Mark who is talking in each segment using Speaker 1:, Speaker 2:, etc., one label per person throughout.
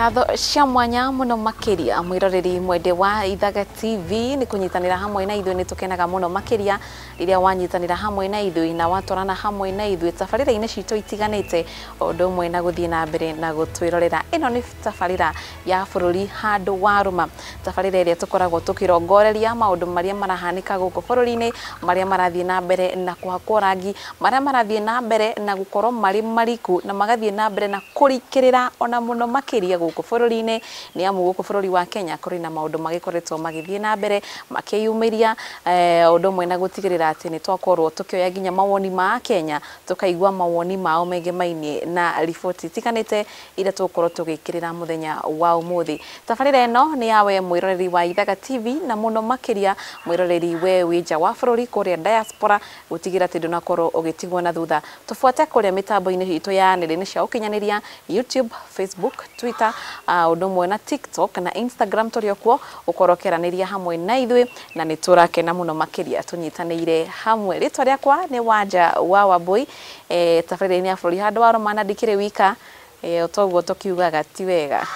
Speaker 1: Ngatho cia mwanya muno makiria mwiroreri mwende wa Ithaga TV ni kunyitanira hamwe na ithuĩ. Nĩ tũkenaga mũno makĩria rĩrĩa wanyitanĩra hamwe na ithuĩ na watwarana hamwe na ithuĩ tabarĩra-inĩ citũ itiganĩte, o ũndũ ũmwe na gũthiĩ na mbere na gũtwĩrorera. Ĩno nĩ tabarĩra ya Bũrũri Handũ Warũma, tabarĩra ĩrĩa tũkoragwo tũkĩrongoreria maũndũ marĩa marahanĩka gũkũ bũrũri-inĩ, marĩa marathiĩ na mbere na kũhakwo rangi, marĩa marathiĩ na mbere na gũkorwo marĩ mariku na magathiĩ na mbere na kũrikĩrĩra ona mũno makĩria gũkũ bũrũri-inĩ. Nĩ amu gũkũ bũrũri wa Kenya kũrĩ na maũndũ magĩkoretwo magĩthiĩ na mbere makĩyumĩria, ũndũ ũmwe na gũtigĩrĩra atĩ nĩ twakorwo tũkĩoya nginya mawoni ma Kenya, tũkaigua mawoni mao megemainie na riboti itiganĩte iria tũgũkorwo tũgĩkĩrĩra mũthenya wa ũmũthĩ. Tabarĩra ĩno nĩ yawe mwĩroreri wa Ithaga TV, na mũno makĩria mwĩroreri we wĩ nja wa bũrũri kũrĩa diaspora, gũtigĩrĩra atĩ ndũnakorwo ũgĩtigwo na thutha. Tũbuate kũrĩa mĩtambo-inĩ itũ ya nenda-inĩ cia ũkinyanĩria, YouTube, Facebook, Twitter, ũndũ ũmwe na TikTok na Instagram. Tũrĩ o kuo ũkorwo ũkĩaranĩria hamwe na ithuĩ, na nĩ tũrakena mũno makĩria tũnyitanĩire hamwe. Rĩtwa rĩakwa nĩ Wanja wa Wambui. Tabarĩra-inĩ ya Bũrũri Handũ wa Rũma, na ndikĩrĩ wika, toguo tũkiugaga ti wega,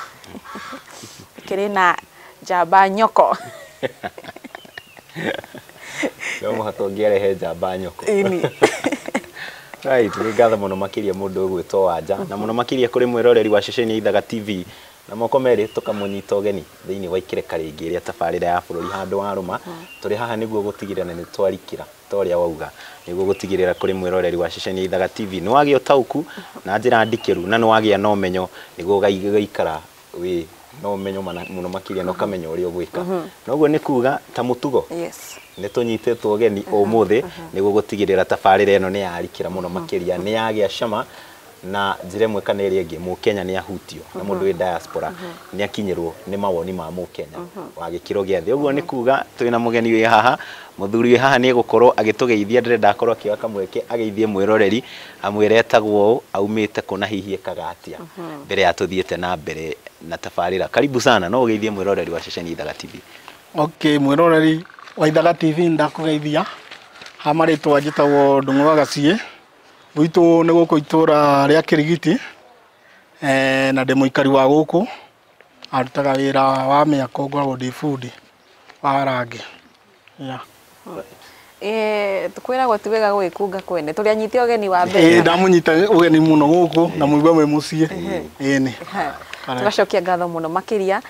Speaker 1: kĩrĩ na njamba nyoko.
Speaker 2: No mũhaka ũngĩarehe njamba nyoko.
Speaker 1: Ĩni.
Speaker 2: Right, nĩ ngatho mũno makĩria mũndũ ũgwĩtwo Wanja, na mũno makĩria kũrĩ mwĩroreri wa ceceni ya Ithaga TV, na moko merĩ tũkamũnyita ũgeni thĩinĩ wa ikĩreka rĩngĩ rĩa tabarĩra ya Bũrũri Handũ wa Rũma. Tũrĩ haha nĩguo gũtigĩrĩra nĩ twarikĩra ta ũrĩa wauga, nĩguo gũtigĩrĩra kũrĩ mwĩroreri wa ceceni ya Ithaga TV nĩ wagĩa ũtaũku na njĩra ndikĩru, na nĩ wagĩa na ũmenyo nĩguo ũgaikara wĩ na ũmenyo mũno makĩria na ũkamenya ũrĩa ũgwĩka. Noguo nĩ kuga ta mũtugo nĩ tũnyitĩtwo ũgeni ũmũthĩ nĩguo gũtigĩrĩra tabarĩra ĩno nĩ yarikĩra mũno makĩria, nĩ yagĩa cama na njĩra ĩmwe kana ĩrĩa ĩngĩ. Mũkenya nĩ ahutio, na mũndũ wĩ diaspora nĩ akinyĩrwo nĩ mawoni ma mũkenya wa gĩkĩro gĩa thĩ. Ũguo nĩ kuga twĩna mũgeni wĩ haha, mũthuri wĩ haha nĩ egũkorwo agĩtũgeithia. Ndĩrenda akorwo akĩoya kamweke ageithie mwĩroreri, amwĩre etagwo ũũ, aumĩte kũ, na hihi ekaga atĩa, mbere ya tũthiĩte na mbere na tabarĩra. Karibu sana, no ũgeithie mwĩroreri wa ceceni Ithaga TV.
Speaker 3: Okay, mwĩroreri wa Ithaga TV, ndakũgeithia. Ha marĩtwa njĩtagwo Ndung'u wa Gaciĩ. Gwitũ nĩ gũkũ itũra rĩa Kĩrigiti, na ndĩ mũikari wa gũkũ. Arutaga wĩra wa mĩako, ngoragwo ndĩ bundi wa rangi. Yeah.
Speaker 1: Tukwĩragwo ti wega gũgĩkunga kwene. Tũrĩ anyite ũgeni wa mbere.
Speaker 3: Ndamũnyita ũgeni mũno gũkũ na mũigue mwĩ mũciĩ. Ĩni.
Speaker 1: Tũgacokia ngatho mũno makĩria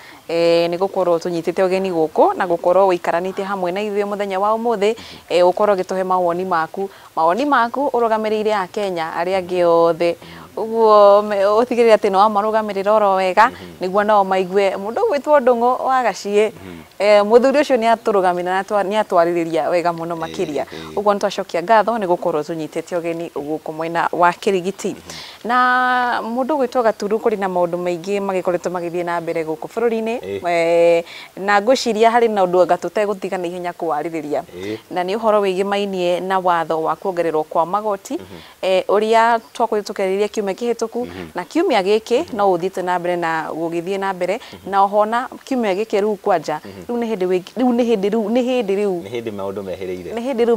Speaker 1: nĩ gũkorwo tũnyitĩte ũgeni gũkũ na gũkorwo ũikaranĩtie hamwe na ithuĩ mũthenya wa ũmũthĩ, ũkorwo ũgĩtũhe mawoni maku, mawoni maku ũrũgamĩrĩire Akenya arĩa angĩ othe. Ũguo ũtigĩrĩre atĩ nĩ wamarũgamĩrĩra oro wega nĩguo nao maigue mũndũ ũgwĩtwo Ndung'u wa Gaciĩ, mũthuri ũcio nĩ atũrũgamĩrĩra na nĩ atwarĩrĩria wega mũno makĩria. Ũguo nĩ twacokia ngatho nĩ gũkorwo tũnyitĩte ũgeni gũkũ mwena wa Kĩrigiti. Na mũndũ ũgwĩtwo Gaturu, kũrĩ na maũndũ maingĩ magĩkoretwo magĩthiĩ na mbere gũkũ bũrũri-inĩ, na ngwĩciria harĩ na ũndũ anga tũtegũtiga na ihenya kũwarĩrĩria, na nĩ ũhoro wĩgĩmainie na watho wa kuongererwo kwa magoti, ũrĩa twakoretwo tũkĩarĩrĩria kiumia kĩhĩtũku na kiumia gĩkĩ no ũthiĩte na mbere na gũgĩthiĩ na mbere, na ohona kiumia gĩkĩ rĩu kwanja rĩu nĩ hĩndĩ rĩu nĩ hĩndĩ rĩu nĩ hĩndĩ rĩu
Speaker 2: Nĩ hĩndĩ maũndũ mehĩrĩire.
Speaker 1: Nĩ hĩndĩ rĩu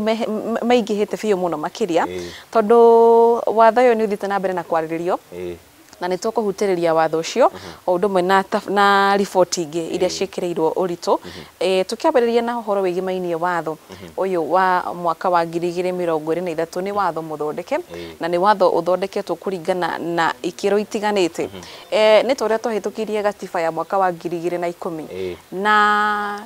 Speaker 1: maingĩhĩte biũ mũno makĩria, tondũ watho ũyũ nĩ ũthiĩte na mbere na kwarĩrĩrio, na nĩ tũkũhutĩrĩria watho ũcio o ũndũ ũmwe na riboti ingĩ iria ciĩkĩrĩirwo ũritũ. Tũkĩambĩrĩria na ũhoro wĩgĩmainie watho ũyũ wa mwaka wa 2023, nĩ watho mũthondeke, na nĩ watho ũthondeketwo kũringana na ikĩro itiganĩte. Nĩ ta ũrĩa twahĩtũkirie gatiba ya mwaka wa 2010, na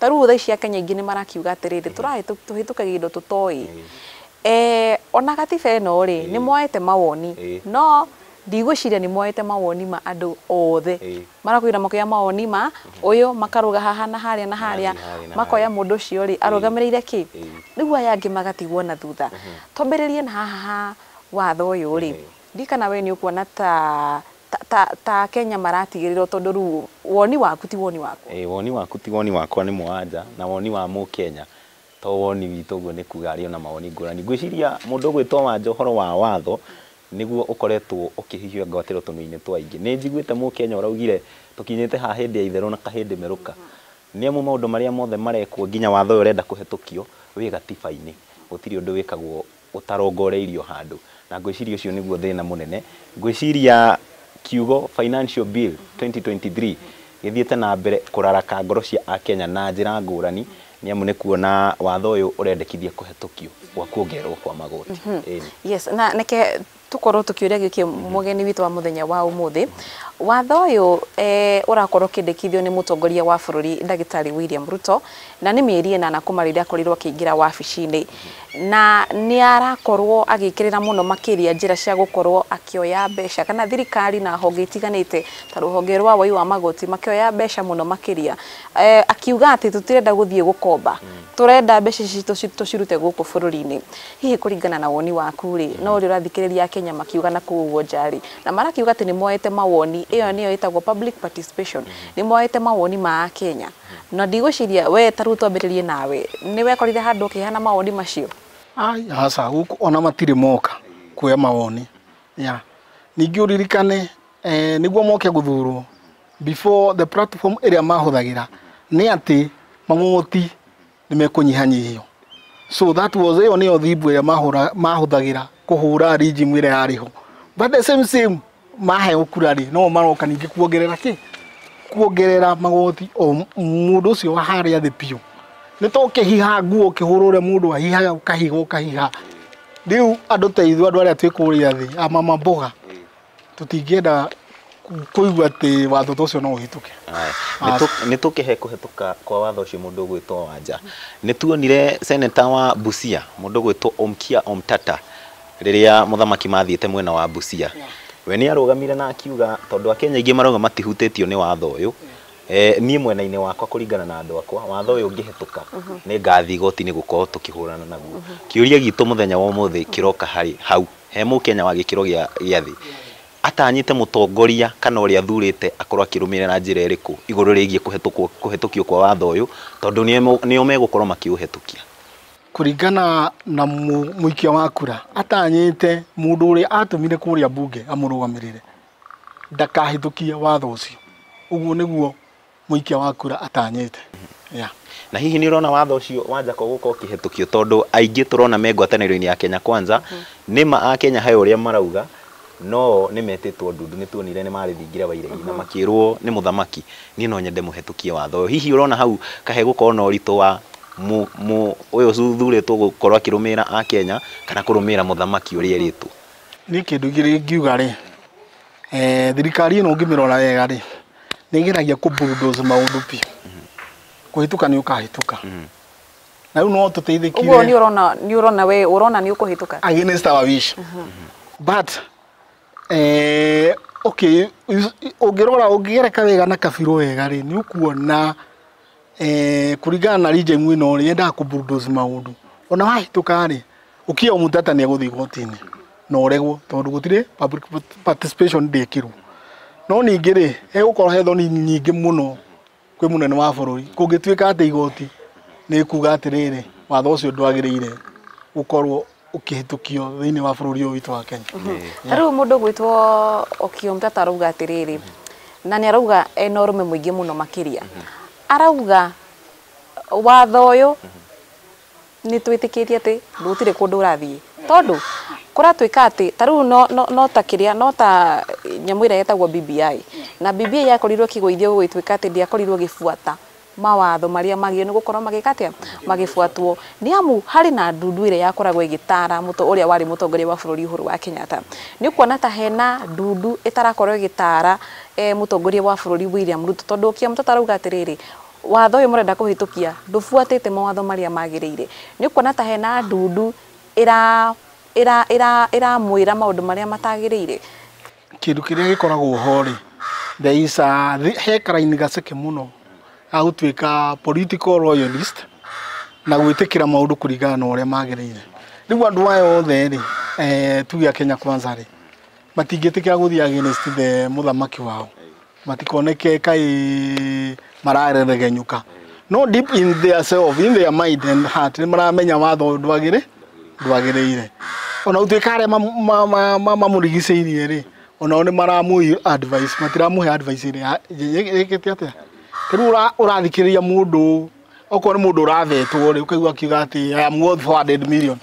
Speaker 1: ta rĩu thaa ici Akenya aingĩ nĩ marakiuga atĩrĩrĩ, tũhĩtũkagia indo tũtoĩ. Ona gatiba ĩno rĩ, nĩ moete mawoni, no ndigwĩciria nĩ moete mawoni ma andũ othe. Marakwĩra makoya mawoni ma ũyũ, makarũga haha na harĩa na harĩa,
Speaker 2: Magathiĩ harĩa na
Speaker 1: makoya
Speaker 2: harĩa.
Speaker 1: Mũndũ ũcio rĩ arũgamĩrĩire kĩ, rĩu aya angĩ magatigwo na thutha. Twambĩrĩrie na haha ha watho ũyũ rĩ, ndikana we nĩ ũkuona ta Kenya maratigĩrĩrwo, tondũ rĩu woni waku ti woni wakwa.
Speaker 2: Woni waku ti woni wakwa, nĩ mwanja na woni wa mũkenya to woni witũ. Ũguo nĩ kuga arĩ ona mawoni ngũrani. Ngwĩciria mũndũ ũgwĩtwo Wanja, ũhoro wa watho nĩguo ũkoretwo ũkĩhihia ngwatĩro tũnua-inĩ twa aingĩ. Nĩ njiguĩte mũkenya ũraugire tũkinyĩte haha hĩndĩ ya itherũ na kahĩndĩ merũka, nĩ amu maũndũ marĩa mothe marekwo, nginya watho ũyũ ũrenda kũhetũkio, wĩ gatiba-inĩ. Gũtirĩ ũndũ wĩkagwo ũtarongoreirio handũ, na ngwĩciria ũcio nĩguo thĩna mũnene. Ngwĩciria Kiugo Financial Bill 2023 gĩthiĩte na mbere kũraraka ngoro cia Akenya na njĩra ngũrani, nĩ amu nĩ kuona watho ũyũ ũrendekithia kũhetũkio gwa kuongererwo kwa magoti.
Speaker 1: Yes, na neke tukorwo tukiuria giki mugeni witu wa muthenya wa umuthi. Watho uyu urakorwo ukindikithio ni mutongoria wa bururi Ndagitari William Ruto, na ni mieri ĩnana kuma rĩrĩa akorirwo akĩingĩra wabici-inĩ, na nĩ arakorwo agĩkĩrĩra mũno makĩria njĩra cia gũkorwo akĩoya mbeca kana thirikari na honge itiganĩte ta rũhonge rwa woi wa magoti makĩoya mbeca mũno makĩria, akiuga atĩ tũtirenda gũthiĩ gũkomba, turenda mbeca ici tũcirute gũkũ bũrũri-inĩ. Hihi kũringana na woni waku rĩ, no ũrĩa ũrathikĩrĩria Kenya makiuga na kũu ũguo nja rĩ, na marakiuga atĩ nĩ moete mawoni, ĩyo nĩyo ĩtagwo public participation, nĩ moete mawoni ma Kenya, na ndigwĩciria we ta rĩu twambĩrĩrie nawe nĩ wekorire handũ ũkĩheana mawoni macio?
Speaker 3: Ai aca, gũkũ ona matirĩ moka kuoya mawoni ya. Ningĩ ũririkane nĩguo moke gũthurwo, before the platform ĩrĩa mahũthagĩra nĩ atĩ magoti nĩ mekũnyihanyihio. So that was ĩyo nĩyo thimbu ĩrĩa mahũthagĩra kũhũra regime ĩrĩa yarĩ ho. But the same maheo kura rĩ, no maroka ningĩ kuongerera kĩ? Kuongerera magoti o mũndũ ũcio wa harĩa thĩ biũ. Nĩ ta ũkĩhiha nguo ũkĩhũra ũrĩa mũndũ ahihaga, ũkahiha ũkahiha. Rĩu andũ ta ithuĩ, andũ arĩa twĩ kũrĩa thĩ, a mama mboga, tũtingĩenda kũigua atĩ watho ta ũcio no ũhĩtũke.
Speaker 2: Nĩ tũkĩhe kũhetũka kwa watho ũcio mũndũ ũgwĩtwo Wanja. Nĩ tuonire seneta wa Busia mũndũ ũgwĩtwo Okiya Omtata rĩrĩa mũthamaki mathiĩte mwena wa Busia. We nĩ arũgamire na akiuga tondũ Akenya aingĩ marauga matihutĩtio nĩ watho ũyũ, niĩ mwena-inĩ wakwa kũringana na andũ akwa watho ũyũ ũngĩhetũka nĩ ngathiĩ igoti-inĩ gũkorwo tũkĩhũrana naguo. Kĩũria gitũ mũthenya wa ũmũthĩ kĩroka harĩ hau he mũkenya wa gĩkĩro gĩa thĩ atanyĩte mũtongoria kana ũrĩa athurĩte akorwo akĩrũmĩrĩra na njĩra ĩrĩkũ igũrũ rĩgiĩ kũhetũkio kwa watho ũyũ, tondũ nĩo megũkorwo makĩũhetũkia.
Speaker 3: Kũringana na mũikia wa kura atanyĩte mũndũ ũrĩa atũmire kũrĩa bunge amũrũgamĩrĩre ndakahĩtũkie watho ũcio. Ũguo nĩguo mũikia wa kura atanyĩte. Yeah.
Speaker 2: Na hihi nĩ ũrona watho ũcio wanja gũkorwo ũkĩhetũkio, tondũ aingĩ tũrona me ngwatanĩro-inĩ ya Kenya Kwanza nĩ ma Akenya he ũrĩa marauga no nĩ metĩtwo ndundu, nĩ tuonire nĩ marĩthingire Wairegi na makĩrwo nĩ mũthamaki niĩ no nyende mũhetũkie watho ũyũ. Hihi ũrona hau kahe gũkorwo na ũritũ wa ũyũ ũthurĩtwo gũkorwo akĩrũmĩrĩra Akenya kana kũrũmĩrĩra mũthamaki ũrĩa erĩtwo?
Speaker 3: Niĩ kĩndũ kĩrĩa ingiuga rĩ, thirikari ĩno ũngĩmĩrora wega rĩ, nĩ ĩgeragia kũ bulldoze maũndũ biũ. Kũhĩtũka nĩ ũkahĩtũka. Na rĩu no tũteithĩkire.
Speaker 1: Ũguo nĩ ũrona we ũrona nĩ ũkũhĩtũka?
Speaker 3: Against our wish. But okay, ũngĩrora ũngĩgereka wega na kabirũ wega rĩ, nĩ ũkuona kũringana na regime ĩno rĩ, yendaga kũ bulldoze maũndũ. Ona wahĩtũka rĩ, Okiya Omtata nĩ egũthiĩ igoti-inĩ na ũregwo tondũ gũtirĩ public participation ndĩkĩrwo. No ningĩ rĩ, hegũkorwo he thoni nyingĩ mũno kwĩ mũnene wa bũrũri kũngĩtuĩka atĩ igoti nĩ kuga atĩrĩrĩ, watho ũcio ndwagĩrĩire gũkorwo ũkĩhĩtũkio thĩinĩ wa bũrũri ũyũ witũ wa Kenya.
Speaker 1: Ta rĩu mũndũ ũgwĩtwo Okiya Omtata arauga atĩrĩrĩ, na nĩ arauga ena ũrũme mũingĩ mũno makĩria. Arauga watho ũyũ nĩ twĩtĩkĩtie atĩ gũtirĩ kũndũ ũrathiĩ, tondũ kũratuĩka atĩ ta rĩu no ta kĩrĩa no ta nyamũ ĩrĩa ĩtagwo BBI, na BBI yakorirwo ĩkĩgũithio gũgĩtuĩka atĩ ndĩakorirwo ĩgĩbuata mawatho marĩa magĩrĩirwo nĩ gũkorwo magĩka atĩa, magĩbuatwo. Nĩ amu harĩ na ndundu ĩrĩa yakoragwo ĩgĩtara ũrĩa warĩ mũtongoria wa bũrũri Uhuru wa Kenyatta. Nĩ ũkuona ta hena ndundu ĩtarakorwo ĩgĩtara mũtongoria wa bũrũri William Ruto, tondũ Okiya Omtata arauga atĩrĩrĩ, watho ũyũ mũrenda kũhĩtũkia ndũbuatĩte mawatho marĩa magĩrĩire. Nĩ ũkuona ta hena ndundu ĩramwĩra maũndũ marĩa matagĩrĩire.
Speaker 3: Kĩndũ kĩrĩa gĩkoragwo ho rĩ, there is a he karaini gaceke mũno ga gũtuĩka political loyalist na gwĩtĩkĩra maũndũ kũringana na ũrĩa magĩrĩire. Rĩu andũ aya othe rĩ, tuge a Kenya Kwanza rĩ, matingĩtĩkĩra gũthiĩ against the mũthamaki wao, matikoneke kaĩ marareregenyũka. No deep in their self, in their mind and heart, nĩ maramenya watho ndwagĩrĩire. Ona gũtuĩka arĩa mamũrigicĩirie rĩ, onao nĩ maramũ advice, matiramũhe advice ĩrĩa ĩkĩte atĩa. Rĩu ũrathikĩrĩria mũndũ, okorwo nĩ mũndũ ũravetwo rĩ, ũkaigua akiuga atĩ I am worth 400 million.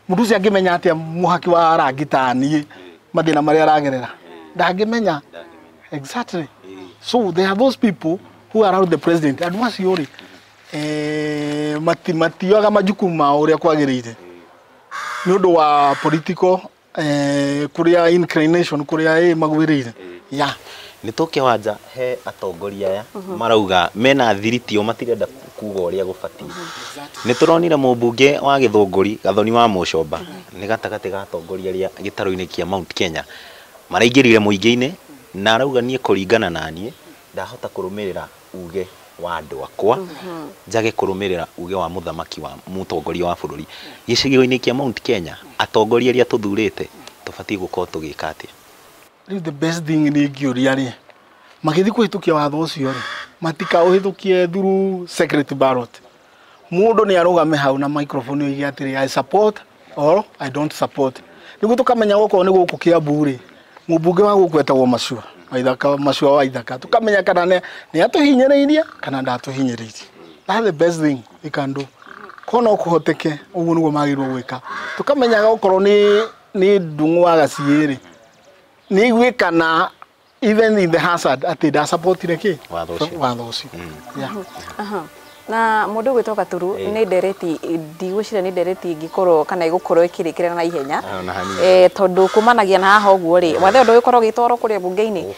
Speaker 3: Mũndũ ũcio angĩmenya atĩa mũhaki wa rangi ta niĩ mathĩna marĩa aragerera. Ndangĩmenya. Exactly. So there are those people who are around the president. Andũ acio rĩ, matioaga majukumu mao ũrĩa kwagĩrĩire nĩ ũndũ wa political kũrĩa inclination kũrĩa magwĩrĩire. Yeah.
Speaker 2: Nĩ tũke wanja he atongoria aya marauga mena thiriti o matirenda kuga ũrĩa gũbatiĩ. Nĩ tũronire mũmbunge wa Gĩthũngũri Gathoni wa Mũcomba nĩ gatagatĩ ga atongoria arĩa gĩtarũ-inĩ kĩa Mount Kenya maraingĩrire mũingĩ-inĩ na arauga niĩ kũringana na niĩ ndahota kũrũmĩrĩra uge wa andũ akwa njage kũrũmĩrĩra uge wa mũthamaki wa mũtongoria wa bũrũri. Gĩcigo-inĩ kĩa Mount Kenya atongoria arĩa tũthurĩte tũbatiĩ gũkorwo tũgĩka atĩa?
Speaker 3: Rĩu the best thing nĩ ingĩũria rĩ, magĩthiĩ kũhĩtũkia watho ũcio rĩ, matikaũhĩtũkie through secret ballot. Mũndũ nĩ arũgame hau na microphone oige atĩrĩ, I support or I don't support. Nĩguo tũkamenya okorwo nĩ gũkũ Kiambu rĩ, mũmbunge wa gũkũ etagwo Macua Waithaka, Macua Waithaka, tũkamenya kana nĩ atũhinyĩrĩirie kana ndatũhinyĩrĩirie. That's the best thing we can do. Korwo no kũhoteke ũguo nĩguo magĩrĩirwo gwĩka. Tũkamenyaga okorwo nĩ Ndung'u wa Gaciĩ rĩ, nĩ aigue kana even in the hazard atĩ ndasupportire kĩ watho ũcio. Yeah.
Speaker 1: Na mũndũ ũgwĩtwo Gaturu nĩ ndereti ndigwĩciria nĩ ndereti ĩngĩkorwo kana ĩgũkorwo ĩkĩrĩkĩrĩra na ihenya tondũ kumanagia na haha ũguo rĩ, wathe ũndũ ũgĩkorwo ũgĩtwarwo kũrĩa bunge-inĩ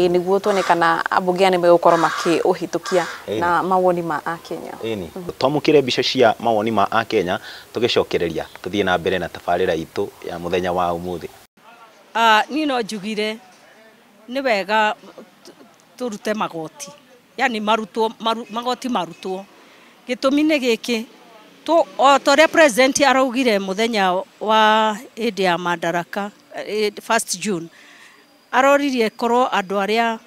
Speaker 1: nĩguo tuone kana ambunge aya nĩ megũkorwo makĩũhĩtũkia na mawoni ma Akenya.
Speaker 2: Ĩni twamũkĩre mbica cia mawoni ma Akenya tũgĩcokereria tũthiĩ na mbere na tabarĩra itũ ya mũthenya wa ũmũthĩ.
Speaker 4: Niĩ no njugire nĩ wega tũrute magoti, yani marutwo magoti marutwo. Gĩtũmi nĩ gĩkĩ, o ta ũrĩa president araugire mũthenya wa hĩndĩ ya Madaraka 1st June, aroririe korwo andũ arĩa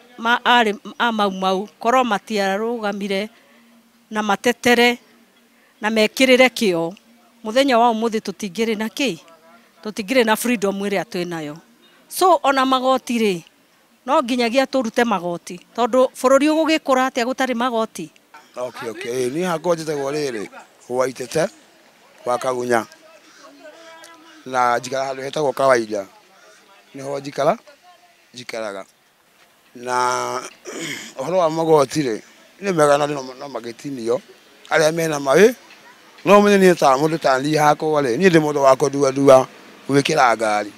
Speaker 4: arĩ a Mau Mau korwo matiarũgamire na matetere na mekĩrĩre kĩo, mũthenya wa ũmũthĩ tũtingĩrĩ na kĩ, tũtingĩrĩ na freedom ĩrĩa twĩnayo. So ona magoti rĩ, no nginyagia tũrute magoti tondũ bũrũri ũgũgĩkũra atĩa gũtarĩ magoti.
Speaker 5: Okay, okay. Ni hakwa njĩtagwo rĩrĩ Waitete wa Kagunya na njikara handũ hetagwo Kawaida, nĩho njikaraga. Na ũhoro wa magoti rĩ, nĩ mega na no magĩtinio arĩa mena mawĩ. No menye niĩ ta mũndũ ta niĩ hakwa rĩ, niĩ ndĩ mũndũ wa kũndua gwĩkĩra ngari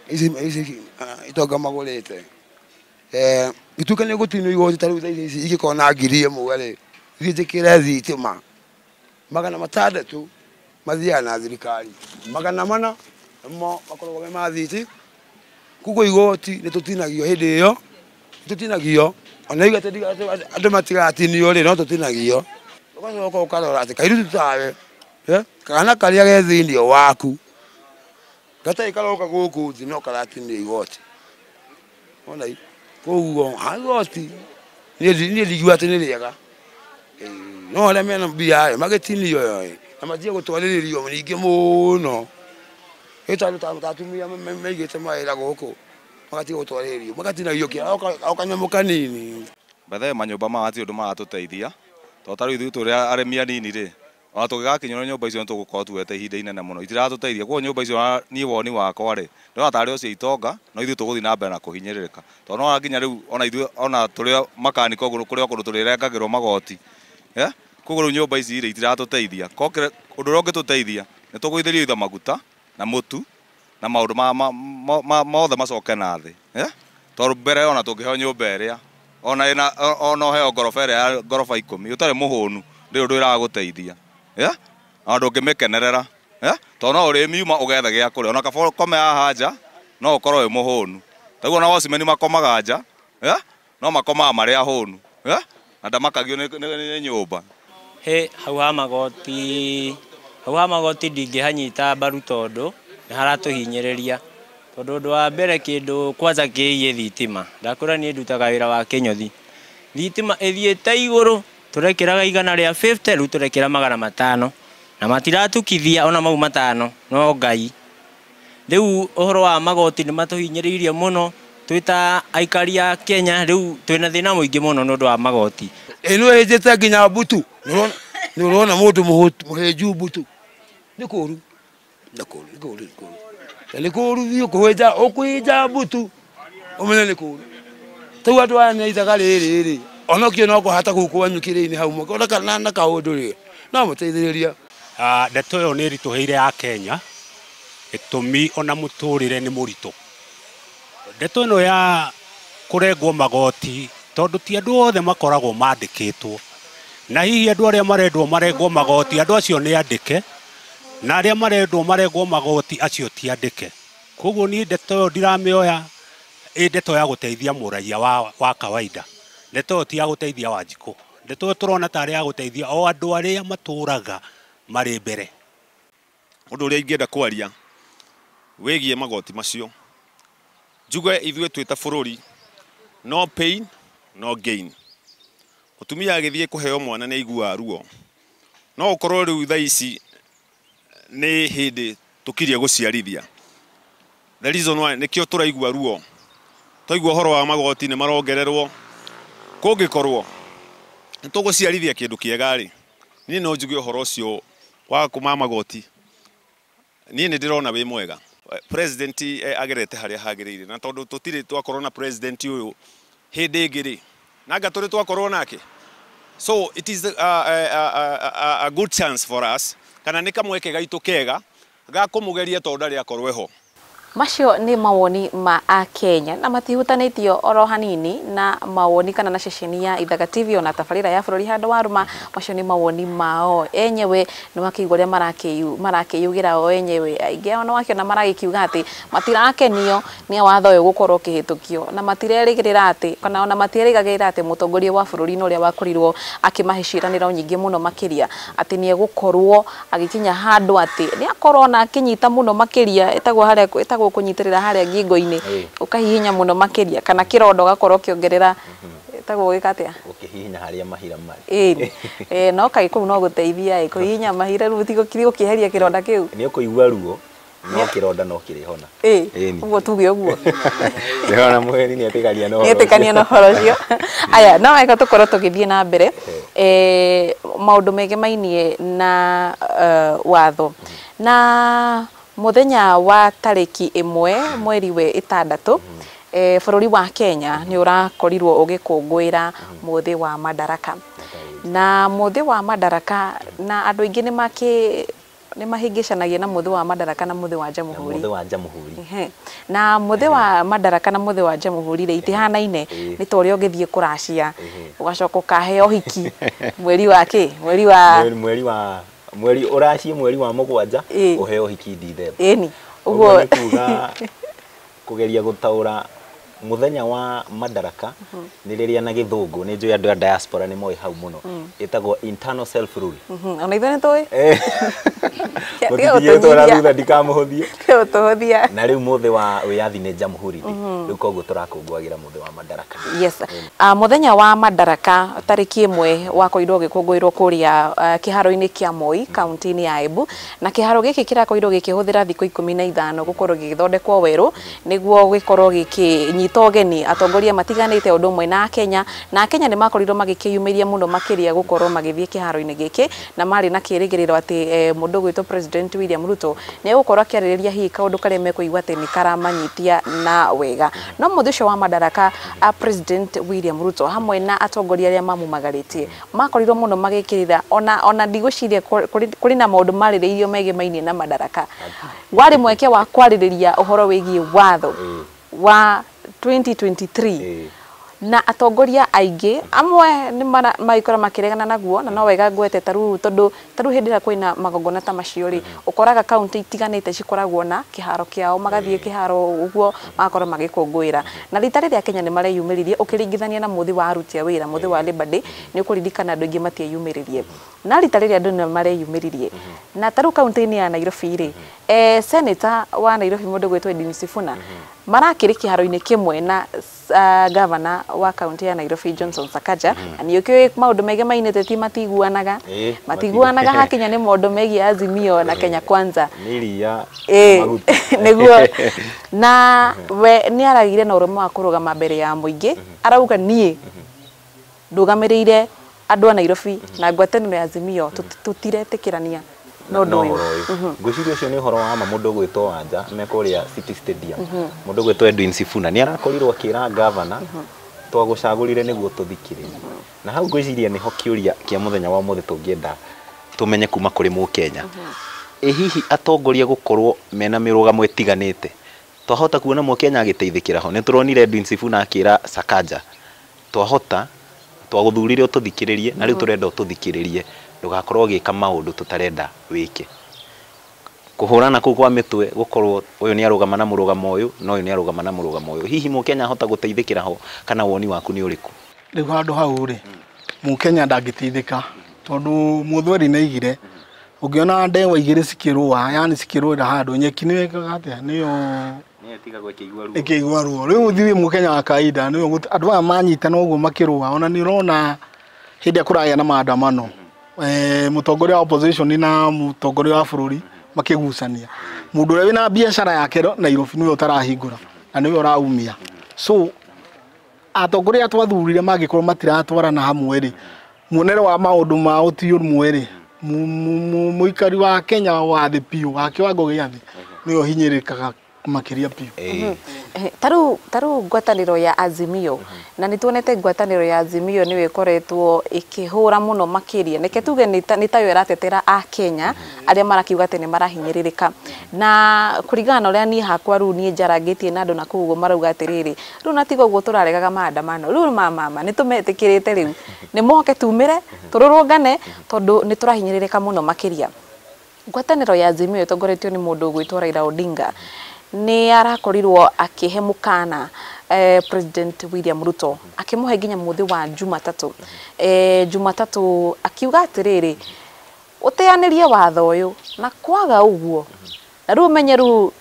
Speaker 5: ici itonga magũrĩte. Ituĩke nĩ gũtinio igoti ta rĩu thaa ici ingĩkorwo na 1000 rĩ, thiĩ njĩkĩre thitima 600 mathiaga na thirikari, 400 mo makoragwo me ma thiti. Koguo igoti nĩ tũtinagio hĩndĩ ĩyo, tũtinagio ona iga andũ matigatinio rĩ, no tũtinagio. Ũgacoka ũkarora atĩ kairĩtu tawe kana karĩa ge thĩinĩ waku gatarĩ karoka gũkũ thĩ no karatinio igoti. Ona koguo igoti niĩ ndingiuga atĩ nĩ rĩega, no arĩa mena mbia rĩ magĩtinio na matige gũtwarĩrĩrio ningĩ mũno. Ĩ ta atumia maigĩte mawĩra gũkũ magatiga gũtwarĩrĩrio, magatinagio o kanyamũ kanini.
Speaker 6: Bethe manyũmba maya hatirĩ ũndũ maratũteithia tondũ ta rĩu ithuĩ tũrĩ arĩmi anini rĩ, ona tũngĩgakinyĩrwo nyũmba icio nĩ tũgũkorwo tuoete ihinda inene mũno, itiratũteithia. Koguo nyũmba icio niĩ woni wakwa rĩ, ndĩrona tarĩ o cia itonga, no ithuĩ tũgũthiĩ na mbere na kũhinyĩrĩrĩka tondũ no nginya rĩu ona ithuĩ ona tũrĩ makanika ũguo kũrĩ o kũndũ tũrĩrengagĩrwo magoti. Koguo rĩu nyũmba ici rĩ itiratũteithia. Ũndũ ũrĩa ũngĩtũteithia nĩ tũgũithĩrio itha maguta na mũtu na maũndũ mothe macoke na thĩ, tondũ mbere ona tũngĩheo nyũmba ĩrĩa ona ũheo ngoroba ĩrĩa ya ngoroba 10 ũtarĩ mũhũnu ndĩrĩ ũndũ ĩragũteithia, ona ndũngĩmĩkenerera, tondũ no ũrĩmiuma ũgethe gĩa kũrĩa, ona kaba ũkome haha nja no ũkorwo wĩ mũhũnu. Taguo ona watchman makomaga nja, no makomaga marĩ ahũnu, na ndamakagio nĩ nyũmba.
Speaker 7: He hau ha magoti, hau ha magoti ndingĩhanyita mbaru tondũ nĩ haratũhinyĩrĩria. Tondũ ũndũ wa mbere kĩndũ kwanza kĩgiĩ thitima, ndakũra niĩ ndutaga wĩra wa kĩnyothi, thitima ĩthiĩte igũrũ, tũrekĩraga 150 rĩu tũrekĩra 500 na matiratukithia ona mau 500 no Ngai. Rĩu ũhoro wa magoti nĩ matũhinyĩrĩirie mũno twĩ ta aikari a Kenya, rĩu twĩna thĩna mũingĩ mũno nĩ ũndũ wa magoti.
Speaker 5: Ĩno ĩhĩnjĩte nginya mbutu, nĩ ũrona mũndũ mũhĩnju mbutu nĩ kũũru, nĩ kũũru, nĩ kũũru, nĩ kũũru, nĩ kũũru biũ kũhĩnja, ũkũhĩnja mbutu Ũmenye nĩ kũũru. Tau andũ aya nĩ ithaga rĩrĩ rĩ. Onokio no kũhata kũu kwanyu kĩrĩ-inĩ hau mũkona kana na kaũndũ rĩ. No mũteithĩrĩria.
Speaker 8: Ndeto ĩyo nĩ ĩritũhĩire ya Kenya gĩtũmi ona mũtũrĩre nĩ mũritũ. Ndeto ĩno ya kũrengwo magoti tondũ ti andũ othe makoragwo mandĩkĩtwo, na hihi andũ arĩa marendwo marengwo magoti andũ acio nĩ andĩke, na arĩa marendwo marengwo magoti acio ti andĩke. Koguo niĩ ndeto ĩyo ndiramĩoya ĩ ndeto ya gũteithia mũraiya wa kawaida. Ndeto ĩyo ti ya gũteithia Wanjikũ. Ndeto ĩyo tũrona tarĩ ya gũteithia o andũ arĩa matũraga marĩ mbere.
Speaker 6: Ũndũ ũrĩa ingĩenda kwaria wĩgiĩ magoti macio, njuge ithuĩ twĩ ta bũrũri, no pain no gain. Mũtumia agĩthiĩ kũheo mwana nĩ aiguaga ruo. No ũkorwo rĩu thaa ici nĩ hĩndĩ tũkirie gũciarithia. The reason why nĩkĩo tũraigua ruo. Twaigua ũhoro wa magoti nĩ marongererwo. Kũngĩkorwo nĩ tũgũciarithia kĩndũ kĩega rĩ, niĩ no njuge ũhoro ũcio wa kũma magoti, niĩ nĩ ndĩrona wĩ mwega. President agerete harĩa hagĩrĩire, na tondũ tũtirĩ twakorwo na president ũyũ hĩndĩ ĩngĩ rĩ, nanga tũrĩ twakorwo nake. So it is a good chance for us, kana nĩ kamweke gaitũ kega ga kũmũgeria tondũ ndarĩ akorwo eho.
Speaker 1: Macio nĩ mawoni ma Akenya na matihutanĩtio oro hanini na mawoni kana na ceceni ya Ithaga TV ona tabarĩra ya bũrũri handũ wa rũma. Macio nĩ mawoni mao enyewe, nĩ wakĩigua ũrĩa marakĩyugĩra o enyewe. Aingĩ ao nĩ wakĩona maragĩkiuga atĩ matirakenio nĩ watho ũyũ gũkorwo ũkĩhĩtũkio, na matirerĩgĩrĩra atĩ kana ona matierĩgagĩrĩra atĩ mũtongoria wa bũrũri-inĩ ũrĩa wakorirwo akĩmahe ciĩranĩro nyingĩ mũno makĩria atĩ nĩ egũkorwo agĩkinya handũ atĩ nĩ akorwo na akĩnyita mũno makĩria, ĩtagwo harĩa ĩtagwo kũnyitĩrĩra harĩa ngingo-inĩ, ũkahihinya mũno makĩria, kana kĩronda ũgakorwo ũkĩongerera, ĩtagwo gwĩka atĩa?
Speaker 2: Ũkĩhihinya harĩa mahira marĩ.
Speaker 1: Ĩĩ, no kaĩ kũu no gũteithia ĩ, kũhihinya mahira rĩu ti gũkĩeheria kĩronda kĩu.
Speaker 2: Nĩ ũkũigua ruo, no kĩronda no kĩrĩhona.
Speaker 1: Ĩĩ, ũguo tuge ũguo.
Speaker 2: Ndĩrona mũgeni nĩ etĩkania na ũhoro.
Speaker 1: Nĩ etĩkania na ũhoro ũcio. Aya, no wega tũkorwo tũgĩthiĩ na mbere. Maũndũ megemainie na watho. Na mũthenya wa tarĩki 1 mweri we 6 bũrũri wa Kenya nĩ ũrakorirwo ũgĩkũngũĩra mũthĩ wa Madaraka. Na mũthĩ wa Madaraka, na andũ aingĩ nĩ mahĩngĩcanagia na mũthĩ wa Madaraka na mũthĩ wa Jamhuri.
Speaker 2: Mũthĩ wa Jamhuri.
Speaker 1: Na mũthĩ wa Madaraka na mũthĩ wa Jamhuri rĩ itihanaine, nĩ ta ũrĩa ũngĩthiĩ kũracia ũgacoka ũkaheo hiki mweri wa kĩ? Mweri wa
Speaker 2: mweri ũracie mweri wa 7 ũheo hiki Dithemba.
Speaker 1: Ĩni. Ũguo
Speaker 2: nĩ kuga kũgeria gũtaũra mũthenya wa Madaraka nĩ rĩrĩa na gĩthũngũ, nĩ njũĩ andũ a diaspora nĩ moĩ hau mũno, ĩtagwo internal self rule.
Speaker 1: Ona ithuĩ nĩ tũĩ.
Speaker 2: Mũtingĩtwara thutha ndikamũhũthie.
Speaker 1: Tũhũthia.
Speaker 2: Na rĩu mũthĩ wa wĩyathi nĩ Jamhuri Day. Rĩu koguo tũrakũngũagĩra mũthĩ wa Madaraka.
Speaker 1: Yes. Mũthenya wa Madaraka tarĩki 1 wakorirwo ũgĩkũngũĩrwo kũrĩa kĩharo-inĩ kĩa Moi kaunti-inĩ ya Embu, na kĩharo gĩkĩ kĩrakorirwo gĩkĩhũthĩra thikũ 15 gũkorwo gĩgĩthondekwo werũ nĩguo gĩkorwo gĩkĩnyita ũgeni atongoria matiganĩte ũndũ ũmwe na Akenya, na Akenya nĩ makorirwo magĩkĩyumĩria mũno makĩria gũkorwo magĩthiĩ kĩharo-inĩ gĩkĩ, na marĩ na kĩrĩgĩrĩro atĩ mũndũ ũgwĩtwo President William Ruto nĩ egũkorwo akĩarĩrĩria hihi kaũndũ karĩa mekũigua atĩ nĩ karamanyitia na wega. No mũthĩ ũcio wa Madaraka, President William Ruto hamwe na atongoria arĩa mamumagarĩtie makorirwo mũno magĩkĩrĩra, ona ndigwĩciria kũrĩ na maũndũ marĩrĩirio megemainie na Madaraka. Warĩ mweke wa kwarĩrĩria ũhoro wĩgiĩ watho wa 2023 na atongoria aingĩ amwe nĩ magĩkorwo makĩregana naguo, na no wega ngwete taru tondũ taru hĩndĩ ĩrĩa kwĩna magongona ta macio rĩ, ũkoraga kaunti itiganĩte cikoragwo na kĩharo kĩao, magathiĩ kĩharo ũguo magakorwo magĩkũngũĩra. Na rita rĩrĩa Kenya nĩ mareyumĩririe ũkĩringithania na mũthĩ wa aruti a wĩra, mũthĩ wa Labour Day, nĩ ũkũririkana andũ aingĩ matieyumĩririe. Na rita rĩrĩa andũ nĩ mareyumĩririe, na taru kaunti-inĩ ya Nairobi rĩ, senator wa Nairobi mũndũ gwĩtwo Edwin Sifuna marakĩrĩ kĩharo-inĩ kĩmwe na governor wa kaunti ya Nairobi Johnson Sakaja, na nĩ ũkĩũĩ maũndũ megemaine ti matiguanaga, matiguanaga hakinya nĩ maũndũ megiĩ Azimio na Kenya Kwanza. Nĩguo. Na we nĩ aragire na ũrũme wa kũrũgama mbere ya mũingĩ, arauga niĩ ndũgamĩrĩire andũ a Nairobi na ngwatanĩro ya Azimio tũtiretĩkĩrania Na ũndũ ũyũ.
Speaker 2: Ũhoro ũyũ ngwĩciria ũcio nĩ ũhoro wa ma. Mũndũ ũgwĩtwo Wanja me kũrĩa City Stadium, mũndũ ũgwĩtwo Edwin Sifuna nĩ arakorirwo akĩra gavana, "Twagũcagũrire nĩguo tũthikĩrĩrie." Na hau ngwĩciria nĩho kĩũria kĩa mũthenya wa ũmũthĩ tũngĩenda tũmenye kuma kũrĩ mũkenya: ĩ hihi atongoria gũkorwo mena mĩrũgamo ĩtiganĩte, twahota kuona mũkenya agĩteithĩkĩra ho? Nĩ tũronire Edwin Sifuna akĩra Sakaja, "Twahota twagũthurire ũtũthikĩrĩrie, na rĩu tũrenda ũtũthikĩrĩrie, ndũgakorwo ũgĩka maũndũ tũtarenda wĩke." Kũhũrana kũu kwa mĩtwe, gũkorwo ũyũ nĩ arũgama na mũrũgamo ũyũ na ũyũ nĩ arũgama na mũrũgamo ũyũ, hihi mũkenya ahota gũteithĩkĩra ho, kana woni waku nĩ ũrĩkũ?
Speaker 3: Rĩu handũ hau rĩ, mũkenya ndangĩteithĩka, tondũ mũthweri nĩ aigire ũngĩona ndegwa igĩrĩ cikĩrũa, yani cikĩrũĩra handũ nyeki, nĩyo ĩkaga atĩa, nĩyo ĩkĩigua ruo. Rĩu ithuĩ mũkenya wa kawaida nĩyo andũ aya manyitana ũguo makĩrũa. Ona nĩ ũrona hĩndĩ ĩrĩa kũragĩa na maandamano, mũtongoria wa opposition na mũtongoria wa bũrũri makĩgucania, mũndũ ũrĩa wĩna biacara yake Nairobi nĩwe ũtarahingũra na nĩwe ũraumia. So atongoria arĩa twathurire mangĩkorwo matiratwarana hamwe rĩ, muonere wa maũndũ mao ti ũmwe rĩ, mũikari wa Kenya wa thĩ biũ, wa kĩwango gĩa thĩ, nĩwe ũhinyĩrĩkaga makĩria biũ.
Speaker 1: Tarĩu ngwatanĩro ya Azimio, na nĩ tuonete ngwatanĩro ya Azimio nĩyo ĩkoretwo ĩkĩhũra mũno makĩria, reke tuge nĩ tayo ĩratetera a Kenya arĩa marakiuga atĩ nĩ marahinyĩrĩrĩka. Na kũringana na ũrĩa niĩ hakwa rĩu niĩ njarangĩtie na andũ na kũu ũguo, marauga atĩrĩrĩ, rĩu na tiga ũguo tũraregaga maandamano, rĩu mama nĩ tũmetĩkĩrĩte, rĩu nĩ moke tumĩre tũrũrũngane, tondũ nĩ tũrahinyĩrĩrĩka mũno makĩria. Ngwatanĩro ya Azimio ĩtongoretio nĩ mũndũ ũgwĩtwo Raila Odinga nĩ arakorirwo akĩhe mũkana President William Ruto, akĩmũhe nginya mũthĩ wa Jumatatũ, Jumatatũ, akiuga atĩrĩrĩ, ũteanĩrie watho ũyũ, na kwaga ũguo, na rĩu ũmenye rĩu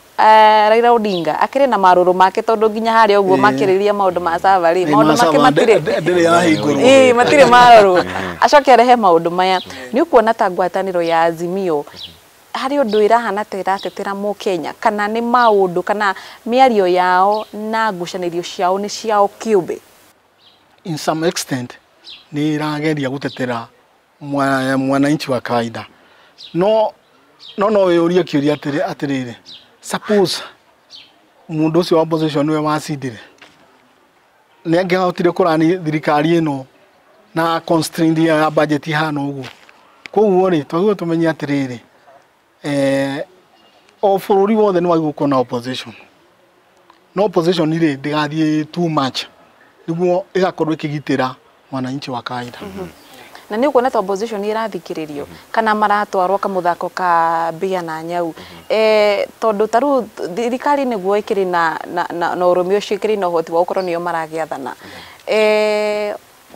Speaker 1: Raila Odinga akĩrĩ na marũrũ make, tondũ nginya harĩa ũguo makĩrĩria maũndũ ma sava rĩ, maũndũ make matirĩ
Speaker 3: ndĩrĩ yahingũrwo.
Speaker 1: Ĩĩ, matirĩ marorwo, acoke arehe maũndũ maya. Nĩ ũkuona ta ngwatanĩro ya Azimio harĩ ũndũ ĩrahana ta ĩratetera mũkenya, kana nĩ maũndũ kana mĩario yao na ngucanĩrio ciao nĩ ciao kĩũmbe?
Speaker 3: In some extent nĩ ĩrageria gũtetera mwananchi wa kawaida, no wĩyũrie kĩũria atĩrĩrĩ, suppose mũndũ ũcio wa opposition nĩwe wacindire, nĩ angĩahotire kũrani thirikari ĩno na constraint ya budget ihana ũguo? Koguo rĩ, twagĩrĩirwo tũmenye atĩrĩrĩ, o bũrũri wothe nĩ wagĩrĩirwo gũkorwo na opposition, no opposition rĩ, ndĩgathiĩ too much nĩguo ĩgakorwo ĩkĩgitĩra mwananchi wa kawaida.
Speaker 1: Na nĩ ũkuona ta opposition ĩrathikĩrĩrio, kana maratwarwo kamũthako ka mbĩa na nyau? Tondũ ta rĩu thirikari nĩguo ĩkĩrĩ na ũrũme ũcio, ĩkĩrĩ na ũhoti wa gũkorwo nĩo maragĩathana,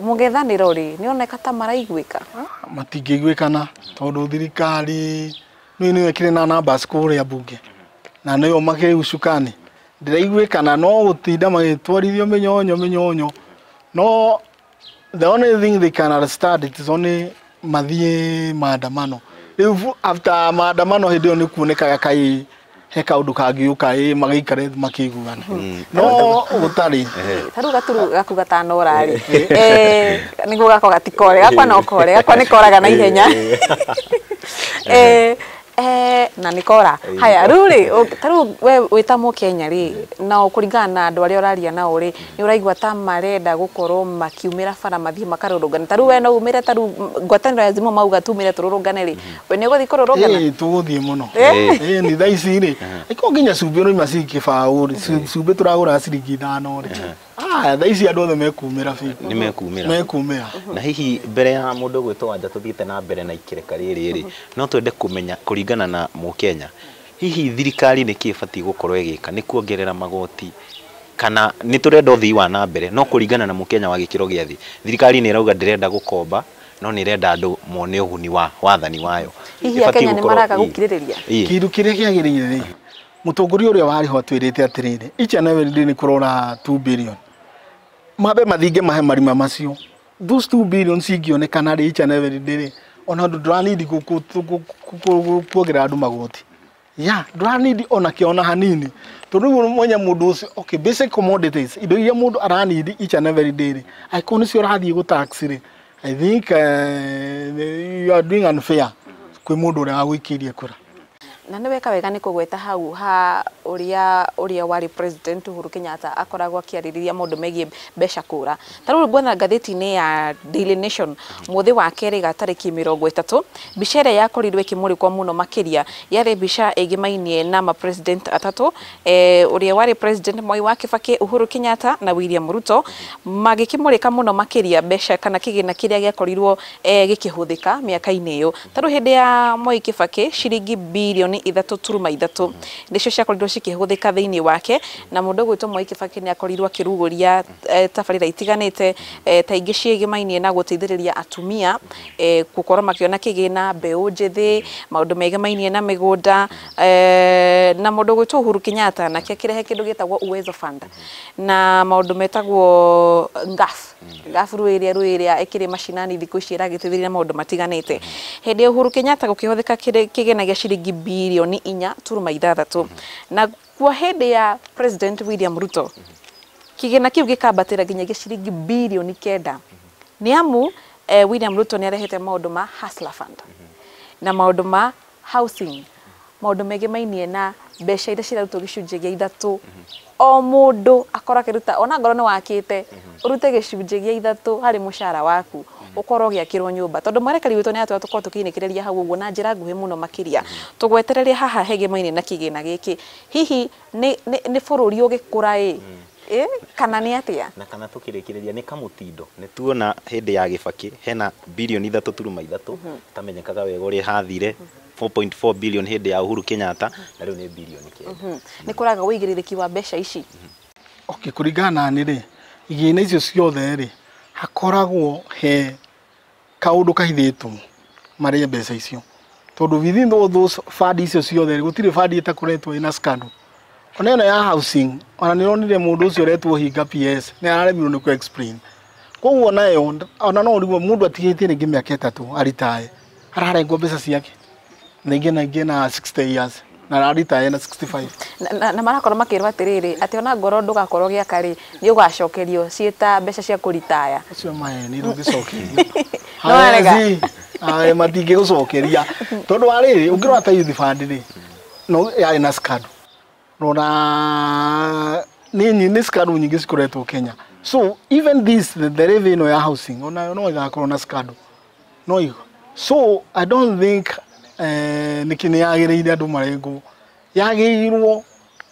Speaker 1: mũng'ethanĩro rĩ, nĩ oneka ta maraiguĩka?
Speaker 3: Matingĩiguĩkana, tondũ thirikari nĩyo nĩyo ĩkĩrĩ na numbers kũrĩa bunge na nĩyo makĩrĩ ucukani. Ndĩraiguĩkana, no gũtinda magĩtwarithio mĩnyonyo mĩnyonyo. No the only thing they can understand, it is only mathiĩ maandamano. Rĩu after maandamano, hĩndĩ ĩyo nĩ kuonekaga kaĩ he kaũndũ kangĩũka, ĩ magĩikare makĩiguana, no gũtarĩ.
Speaker 1: Ta rĩu gaturu gaku gatanora rĩ, nĩguo gakwa gatikore, gakwa no kore, gakwa nĩ koraga na ihenya, na nĩ kora. Haya, rĩu rĩ, ta rĩu we wĩ ta mũkenya rĩ, na kũringana na andũ arĩa ũraria nao rĩ, nĩ ũraigua ta marenda gũkorwo makiumĩra bara mathiĩ makarũrũngane? Ta rĩu we no umĩre, ta rĩu ngwatanĩro ya Azimio mauga tumĩre tũrũrũngane rĩ, we nĩ ũgũthiĩ kũrũrũngana?
Speaker 3: Ĩĩ, tũgũthiĩ mũno. Ĩĩ, nĩ thaa ici rĩ, ĩkorwo nginya cumbĩ ũrauma ciringi 0.20 rĩ, cumbĩ tũragũra ciringi 5 rĩ, ah, thaa ici andũ othe mekumĩra biũ.
Speaker 2: Nĩ mekumĩra.
Speaker 3: Mekumĩra.
Speaker 2: Na hihi mbere ya mũndũ gwĩtwo Wanja tũthiĩte na mbere na ikĩreka rĩrĩ rĩ, no twende kũmenya kũringana na mũkenya, hihi thirikari nĩ kĩ ĩbatiĩ gũkorwo ĩgĩka? Nĩ kuongerera magoti, kana nĩ tũrenda ũthii wa na mbere? No kũringana na mũkenya wa gĩkĩro gĩa thĩ, thirikari nĩ ĩrauga ndĩrenda gũkomba, no nĩ ĩrenda andũ mone ũguni wa wathani wayo.
Speaker 1: Hihi
Speaker 2: Ĩbatiĩ
Speaker 1: akenya nĩ
Speaker 2: gũkorwo-
Speaker 1: maraga gũkirĩrĩria?
Speaker 2: Ĩĩ.
Speaker 3: Kĩndũ kĩrĩa kĩagĩrĩire rĩ, mũtongoria ũrĩa warĩ ho atwĩrĩte atĩrĩrĩ, each and every day nĩ kũrora 2 billion, mambe mathinge mahe marima macio. Those 2 billion cingĩonekana rĩ, each and every day rĩ, ona andũ ndũranidi kuongerera andũ magoti ya ndũranidi ona kĩ ona hanini, tondũ rĩu mwenye mũndũ ũcio, okay, basic commodities, indo iria mũndũ aranidi each and every day rĩ, angĩkorwo nĩcio ũrathiĩ gũ tax rĩ, I think you are doing unfair. Kwĩ mũndũ ũrĩa wagũikĩirie kura.
Speaker 1: Na nĩ weka wega nĩ kũgweta hau ha ũrĩa warĩ President Uhuru Kenyatta akoragwo akĩarĩrĩria maũndũ megiĩ mbeca kũra. Ta rĩu nguona ngathĩti-inĩ ya Daily Nation mũthĩ wa kerĩ ga tarĩki 30, mbica ĩrĩa yakorirwo ĩkĩmũrĩkwo mũno makĩria yarĩ mbica ĩgĩmainie na ma president atatũ, ũrĩa warĩ President Mwai wa Kibaki, Uhuru Kenyatta na William Ruto, magĩkĩmũrĩka mũno makĩria mbeca kana kĩgĩna kĩrĩa gĩakorirwo gĩkĩhũthĩka mĩaka-inĩ ĩyo. Ta rĩu hĩndĩ ya Mwai Kibaki ciringi birioni 3.3 nĩcio ciakorirwo cikĩhũthĩka thĩinĩ wake, na mũndũ ũgwĩtwo Mwai Kibaki nĩ akorirwo akĩrugũria tabarĩra itiganĩte, ta ingĩ ciĩgĩmainie na gũteithĩrĩria atumia gũkorwo makĩona kĩgĩna, mbeũ njĩthĩ, maũndũ megemainie na mĩgũnda, na mũndũ ũgwĩtwo Uhuru Kenyatta nake akĩrehe kĩndũ gĩtagwo Uwezo Fund na maũndũ metagwo NGAAF. NGAAF rũĩ ĩrĩa ĩkĩrĩ macinani thikũ ici ĩragĩteithĩrĩria maũndũ matiganĩte. Hĩndĩ ya Uhuru Kenyatta gũkĩhũthĩka kĩgĩna gĩa ciringi birioni 4.6, na kuo hĩndĩ ya President William Ruto kĩgĩna kĩu gĩkambatĩra nginyagia ciringi birioni 9. Nĩ amu William Ruto nĩ arehete maũndũ ma Hustler Fund na maũndũ ma housing, maũndũ megemainie na mbeca iria cirarutwo gĩcunjĩ gĩa 3, o mũndũ akorwo akĩruta, ona ngorwo nĩ wakĩte, ũrute gĩcunjĩ gĩa 3 harĩ mũcara waku, ũkorwo ũgĩakĩrwo nyũmba. Tondũ mwerekeri witũ nĩ atwĩra tũkorwo tũkĩinĩkĩrĩria hau ũguo na njĩra nguhĩ mũno makĩria, tũgwetererie haha hegemainie na kĩgĩna gĩkĩ, hihi nĩ bũrũri ũgĩkũra ĩ kana nĩ atĩa?
Speaker 2: Na kana tukirikiria nĩ kamũtindo, nĩ tuona hĩndĩ ya Gĩbakĩ hena birioni 3.3 tamenyekaga wega ũrĩa hathire, 4.4 billion hĩndĩ ya Uhuru Kenyatta, na rĩu nĩ birioni 9.
Speaker 1: Nĩ kũraga ũigĩrĩrĩki wa mbeca ici?
Speaker 3: Okay, kũringana na niĩ rĩ, igĩna icio ciothe rĩ, hakoragwo he kaũndũ kahithĩtwo marĩe mbeca icio, tondũ within all those fund icio ciothe rĩ, gũtirĩ fund ĩtakoretwo ĩna scandal. Ona ĩno ya housing, ona nĩ ũronire mũndũ ũcio ũretwo Hinga PS nĩ araremirwo nĩ kũ explain. Koguo nayo ona no ũrigwo mũndũ atigĩtie rĩngĩ mĩaka 3 aritae, ararengwo mbeca ciake na ingĩ na 60 years, na araritae na 65.
Speaker 1: Na marakorwo makĩrwo atĩrĩrĩ, atĩ ona ngorwo ndũgakorwo ũgĩaka rĩ, nĩ ũgacokerio ciĩta mbeca cia kũritaya.
Speaker 3: Ũcio maheni, ndũngĩcokerio.
Speaker 1: No warega.
Speaker 3: Ae, matingĩgũcokeria, tondũ wa rĩrĩ, ũngĩrora ta youth fund rĩ, no yarĩ na scandal, rora nĩ scandal nyingĩ cikoretwo Kenya. So even this the levy ĩno ya housing, onayo no ĩgakorwo na scandal no igo. So I don't think nĩkĩ nĩ yagĩrĩire andũ marengwo, yagĩrĩirwo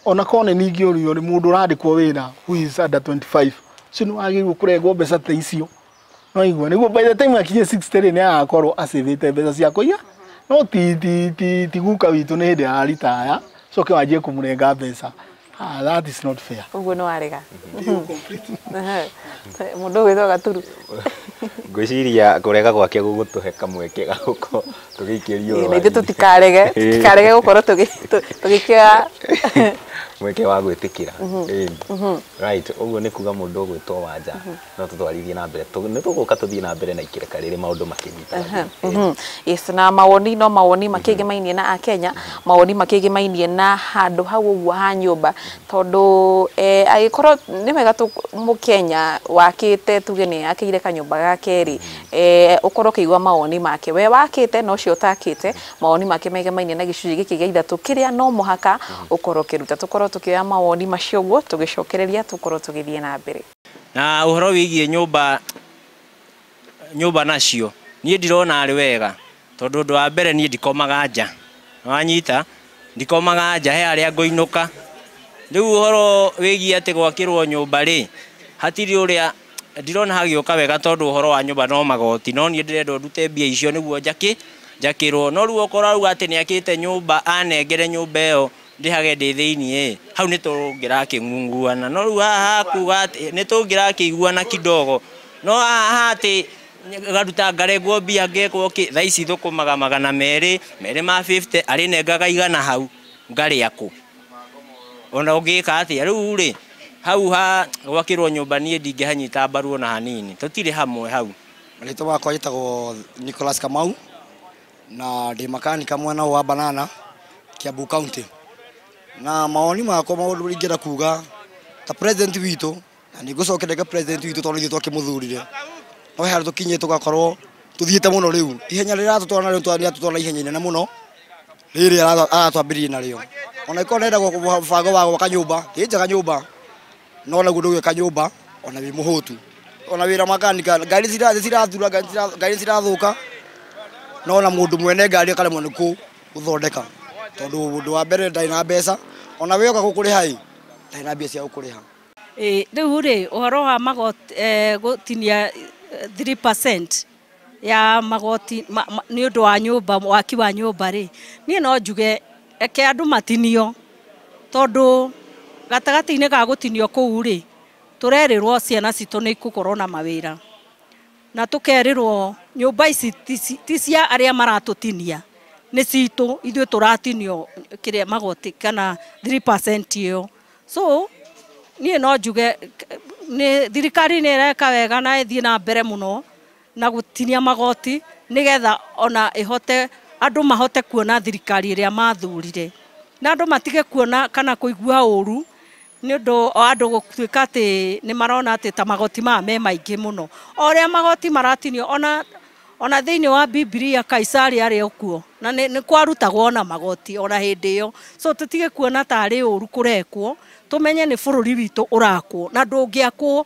Speaker 3: ona korwo nĩ ningĩ ũrio nĩ mũndũ ũrandĩkwo wĩra who is under 25, ũcio nĩ wagĩrĩirwo kũrengwo mbeca ta icio, no igua nĩguo by the time akinye 60 rĩ, nĩ agakorwo acĩvĩte mbeca cia kũiga. No ti guka witũ nĩ hĩndĩ araritaya coke wanjie kũmũrenga mbeca. Ah, that is not fair.
Speaker 1: Ũguo nĩ warega mũndũ ũgwĩtwo Gaturu.
Speaker 2: Ngwĩciria kũrega gwake gũgũtũhe kamweke ga gũkorwo tũgĩikĩrio
Speaker 1: Na ithuĩ tũtikarege gũkorwo tũgĩkĩoya
Speaker 2: mweke wa gwĩtĩkĩra. Ĩni. Right, ũguo nĩ kuga mũndũ ũgwĩtwo Wanja no tũtwarithie na mbere. Nĩ tũgũka tũthiĩ na mbere na ikĩreka rĩrĩ maũndũ makĩnyitaga.
Speaker 1: Yes, na mawoni no mawoni makĩgĩmainie na akenya, mawoni makĩgĩmainie na handũ hau ũguo ha nyũmba, tondũ angĩkorwo nĩ wega mũkenya wakĩte, tuge nĩ akĩire kanyũmba gake rĩ, ũkorwo ũkĩigua mawoni make, we wakĩte na ũcio ũtakĩte, mawoni make megemainie na gĩcunjĩ gĩkĩ gĩa 3 kĩrĩa no mũhaka ũkorwo ũkĩruta. Tũkorwo tũkĩoya mawoni macio ũguo, tũgĩcokereria tũkorwo tũgĩthiĩ na mbere.
Speaker 7: Na ũhoro wĩgiĩ nyũmba nacio, niĩ ndirona arĩ wega, tondũ ũndũ wa mbere niĩ ndikomaga nja, wanyita, ndikomaga nja, he harĩa ngũinũka. Rĩu ũhoro wĩgiĩ atĩ gwakĩrwo nyũmba rĩ, hatirĩ ũrĩa ndirona hagĩũka wega, tondũ ũhoro wa nyũmba no magoti, no niĩ ndĩrenda ndute mbia icio nĩguo njakĩrwo. No rĩu okorwo arauga atĩ nĩ akĩte nyũmba, anengere nyũmba ĩyo ndĩhage ndĩ thĩiniĩ ĩ, hau nĩ tũngĩrakĩngunguana. No rĩu haha hakuga atĩ nĩ tũngĩrakĩiguana kidogo, no haha atĩ ngaruta ngarengwo mbia ngekwo kĩ, thaa ici thũkũmaga 200 ma 50, arĩnengaga 100, hau ngarĩa kũ? Ona ũngĩka atĩa? Rĩu rĩ, hau ha gwakĩrwo nyũmba niĩ ndingĩhanyita mbaru ona hanini, tũtirĩ hamwe hau.
Speaker 5: Rĩtwa wakwa njĩtagwo Nicholas Kamau na ndĩ makanika mwena wa Banana, Kiambu County. Na mawoni makwa, maũndũ ingĩenda kuga ta president witũ, na nĩ ngũcokeria president witũ tondũ ithuĩ twakĩmũthurire, no he harĩa tũkinyĩte tũgakorwo Tuthiĩte mũno rĩu. Ihenya rĩratũtwara narĩo rĩratũtwara na ihenya inene mũno. Rĩrĩ aratwambĩrĩria narĩo. Ona ikorwo nenda mũbango wa gwaka nyũmba, ti njega nyũmba. No naguo ndũgwĩka nyũmba ona wĩ mũhũtu. Ona wĩra makanika, ngari cirathura, ngari cirathũka. No na mũndũ mwene ngari akaremwo nĩ gũthondeka. Tondũ ũndũ wa mbere ndarĩ na mbeca, ona we oka gũkũrĩha ĩ, ndarĩ na mbia cia gũkũrĩha.
Speaker 4: Rĩu rĩ, ũhoro wa magoti gũtinia 3% ya magoti nĩ ũndũ wa nyũmba, waki wa nyũmba rĩ, niĩ no njuge eke andũ matinio, tondũ gatagatĩ-inĩ ga gũtinio kũu rĩ, tũrerĩrwo ciana citũ nĩ ikũkorwo na mawĩra. Na tũkerĩrwo nyũmba ici ti cia arĩa maratũtinia, nĩ citũ, ithuĩ tũratinio kĩrĩa magoti kana 3% ĩyo. So niĩ no njuge nĩ thirikari nĩ ĩreka wega na ĩthiĩ na mbere mũno na gũtinia magoti nĩgetha ona ĩhote andũ mahote kuona thirikari ĩrĩa mathurire, na andũ matige kuona kana kũigua ũru nĩ ũndũ wa andũ gũtuĩka atĩ nĩ marona atĩ ta magoti maya me maingĩ mũno. O ũrĩa magoti maratinio ona thĩinĩ wa Bibilia Kaisari arĩ o kuo na nĩ kwarutagwo ona magoti ona hĩndĩ ĩyo. So tũtige kuona tarĩ ũru kũrekwo, tũmenye nĩ bũrũri witũ ũrakwo na ndũngĩakwo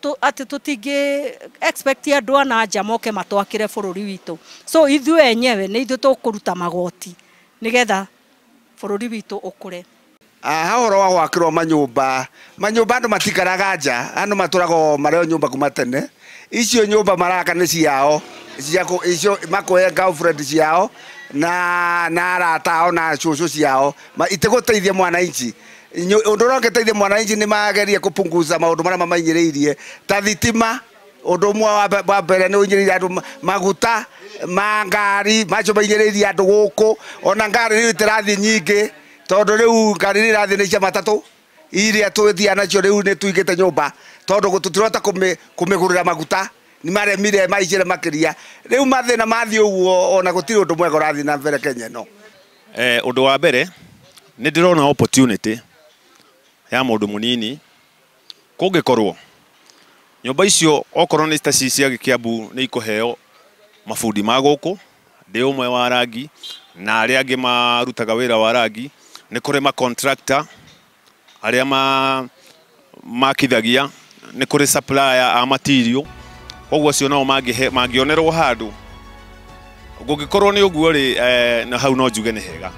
Speaker 4: atĩ tũtingĩ expect andũ a na nja moke matwakĩre bũrũri witũ. So ithuĩ enyewe nĩ ithuĩ tũkũruta magoti nĩgetha bũrũri witũ ũkũre.
Speaker 9: Ha ũhoro wa gwakĩrwo manyũmba, manyũmba andũ matikaraga nja, andũ matũraga o marĩ o nyũmba kuma tene. Icio nyũmba maraka nĩ ciao, icio makũhe girlfriend ciao na arata ao na cũcũ ciao, itigũteithia mwananchi. Ũndũ ũrĩa ũngĩteithia mwananchi nĩ magerie kũpunguza maũndũ marĩa mamainyĩrĩirie ta thitima. Ũndũ ũmwe wa mbere nĩ ũinyĩrĩirie andũ maguta ma ngari, macio mainyĩrĩirie andũ gũkũ. Ona ngari rĩu itirathiĩ nyingĩ, tondũ rĩu ngari rĩrĩa irathiĩ nĩ cia matatũ iria twĩthiaga nacio rĩu nĩ tũigĩte nyũmba, tondũ tũtirahota kũmĩgũrĩra maguta, nĩ maremire maicire makĩria. Rĩu mathĩna mathiĩ ũguo ona gũtirĩ ũndũ mwega ũrathiĩ na mbere Kenya ĩno.
Speaker 6: Ũndũ wa mbere nĩ ndĩrona opportunity ya mũndũ mũnini kũngĩkorwo nyũmba icio okorwo nĩ ta cia Gĩkĩambu nĩ ikũheo mabundi ma gũkũ, ndĩ ũmwe wa rangi na arĩa angĩ marutaga wĩra wa rangi, nĩ kũrĩ ma contractor arĩa makithagia, nĩ kũrĩ supplier a material, koguo acio nao mangĩonerwo handũ. Gũngĩkorwo nĩ ũguo rĩ, na hau no njuge nĩ hega.